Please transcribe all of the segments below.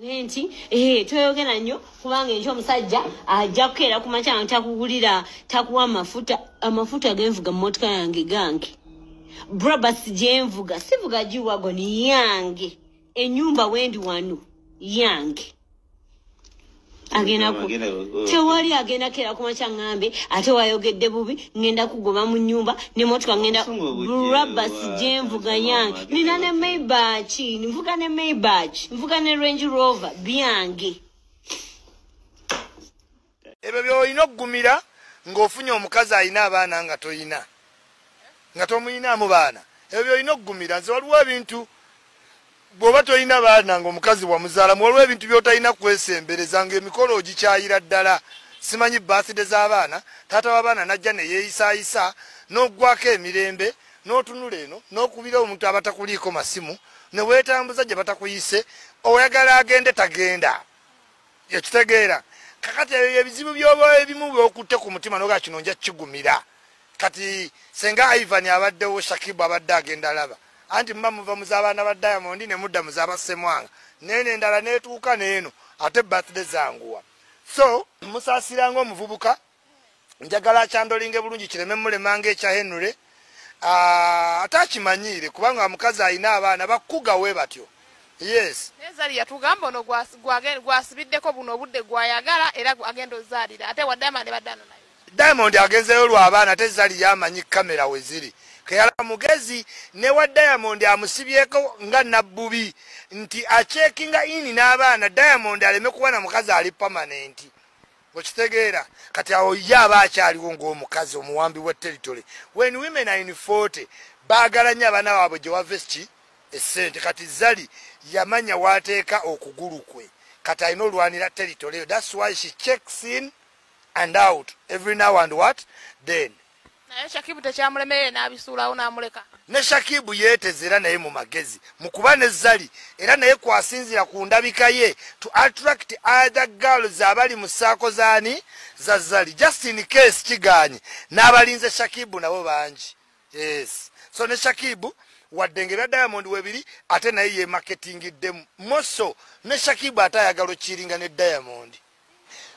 Nti toyogera nnyo kubanga enkya omusajja ajja kukeera ku makya nga takugulira, takuwa amafuta. Amafuta genvuga mu mmotoka yange gange, Brabus gyenvuga, sivuga G-Wagon yange, ennyumba wendi wano yange. Agenda ku tewali agenda keera ku makya ŋŋambe ate wayogedde bubi, ŋŋenda kugoba mu nnyumba n'emmotoka ŋŋenda. Brabus gyenvuga yange, nina ne Maybach, nvuga ne Maybach, nvuga ne Range Rover byange. Ebyo by'olina okugumira ng'ofunye omukazi alina abaana nga toyina, nga tomuyinaamu baana. Ebyo by'olina okugumira. Nze waliwo ebintu bw'oba tolina baana ng'omukazi wamuzaalamu, waliwo ebintu by'otalina kwesembereza ng'emikolo ogikyayira ddala. Simanyi birthday z'abaana, taata w'abaana najja ne yeeyisaayisa n'oggwako emirembe n'otunula eno n'okubira omuntu abatakuliiko masimu ne weetambuza gye batakuyise, oyagala agende tagenda. Ekitegeera kakati ebyo ebizibu by'oba ebimu by'okutte ku mutima n'ogaa kino nja kigumira. Kati senga Ivan abaddewo, Shakibu abadde agenda alaba anti muba muva mu z'abaana ba Diamond ne mudda mu z'abasemwanga neeno endala n'etuuka n'eno ate birthday zanguwa. So musaasira ng'omuvubuka, njagala akyandolinge bulungi kireme mulemanga ekya Henry, ate akimanyiire kubanga omukazi alina abaana bakuga we batyo. Yes. Zari yatugamba ono gwasibiddeko buno obudde gwayagala era agenda ozaalira ate wa Diamond baddano naye. Diamond agenzeyo lw'abaana ate Zari yamanyi kamera we ziri. Keyala mugezi ne wa Diamond amusibyeko nga nabbubi nti acheckinga in n'abaana Diamond aleme kuba na mukazi ali permanent. Okitegeera kati awo ye aba akyaliwo ng'omukazi omuwambi wa territory. When women are in 40 baagala nnyo abaana baabwe gye wava eki essente. Kati Zari yamanya waateeka okugulu kwe, kati alina olwanira territory eyo. That's why she checks in and out every now and what then. Naye Shakibu tekyamulemerere n'abisuulawo n'amuleka. Ne Shakibu yeeteze era naye mu magezi mu kuba ne Zari era naye kwasinziira ku ndabika ye to attract other girls abali mu saako zaani za Zari, just in case kigaanye n'abalinze Shakibu nabo bangi. Yes, so ne Shakibu wadde ng'ebya Diamond webiri ate naye yemarketingiddemu moso ne Shakibu ate ayagala okiringa ne Diamond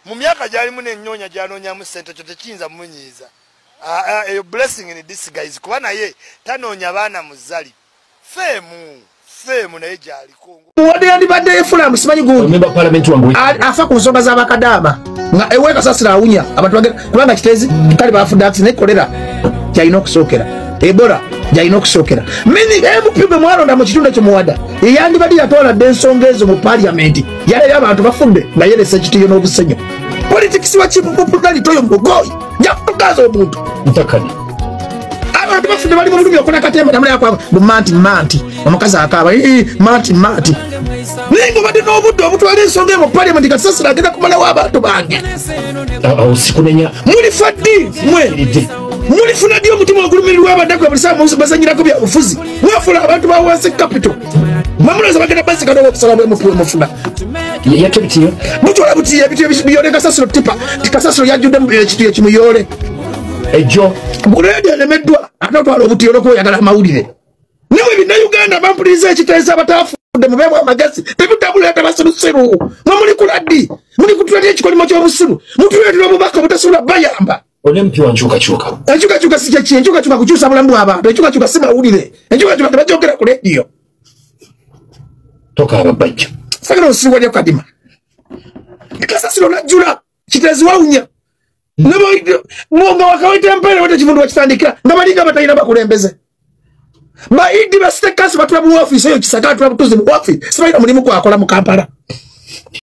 mu myaka gy'alimu n'ennyonya gy'anoonyamu ssente, ekyo tekiyinza munyiiza. Eyo blessing in disguise kuba naye tanoonya baana mu Zari, fame naye gy'aliko. Wadde yandibadde Efulamu simanyi gundi afa ku nsonga z'abakadaama nga ewe kasasira awunya abantu bagenda kubanga Kiteezi kale bafudde accident ne kolera kyalina okusookera, Ebola gyalina okusookera. Mini MP bwe mwalonda mu kitundu ekyo muwada eyandibadde yatwala dda ensonga ezo mu paliamenti, yalabye abantu bafudde nga yeresa ekitiyo n'obusenyu. Politics wa kipopularity oyo mugoyi jakugaza omuntu ntakani. Abantu bafudde bali mu bulumi okola katemba tamala yakwa bu manti omukazi akaaba manti naye ng'obadde n'obudde obutwala ensonga eyo mu paliamenti kasasira agenda kumalawo abantu bange. Awo sikunenya. Mulifa ddi mwe? Mulifuna ddi omutima ogulumirirwa abaddaku buli ssaawa bazannyirako bya bufuzi? Mwafula abantu ba wansi capital. Mwamulowooza bagenda basika n'okusala bwe mufu mufuna. Yatta ebitiyo? Mutwala butiyo ebitiyo biyole kasasiro tipa. Kasasiro yajjudde ekitiyo kimuyole. Ejjo. Buleedi elemeddwa ate otwala obutiyo olw'okuba amawulire. Nammwe Bannayuganda bampuliriza ekiteesa abatafudde mubeemu amagezi. Temutabulira basirusiru. Mwe muli kula ddi? Muli kutuleetera ekikolimo ky'obusiru. Mutuleetera obubaka obutasobola bayamba. Ole MP wa nkyukakyuka. Enkyukakyuka si kyeki, enkyukakyuka kukyusa bulamu bw'abantu, enkyukakyuka si mawulire, enkyukakyuka tebagyogera ku leediyo. Tokaaba bajja. Sagala obusiru bwa Kadima. Kasasiro n'ajjula, Kiteezi wawunya. Nga wakaweta empeera wete ekitundu wakitandikira nga balinga batalina bakulembeze. Baidi ba state council batula mu office eyo Kisaka batula butuzi mu office, sibalina mulimu gwakola mu Kampala.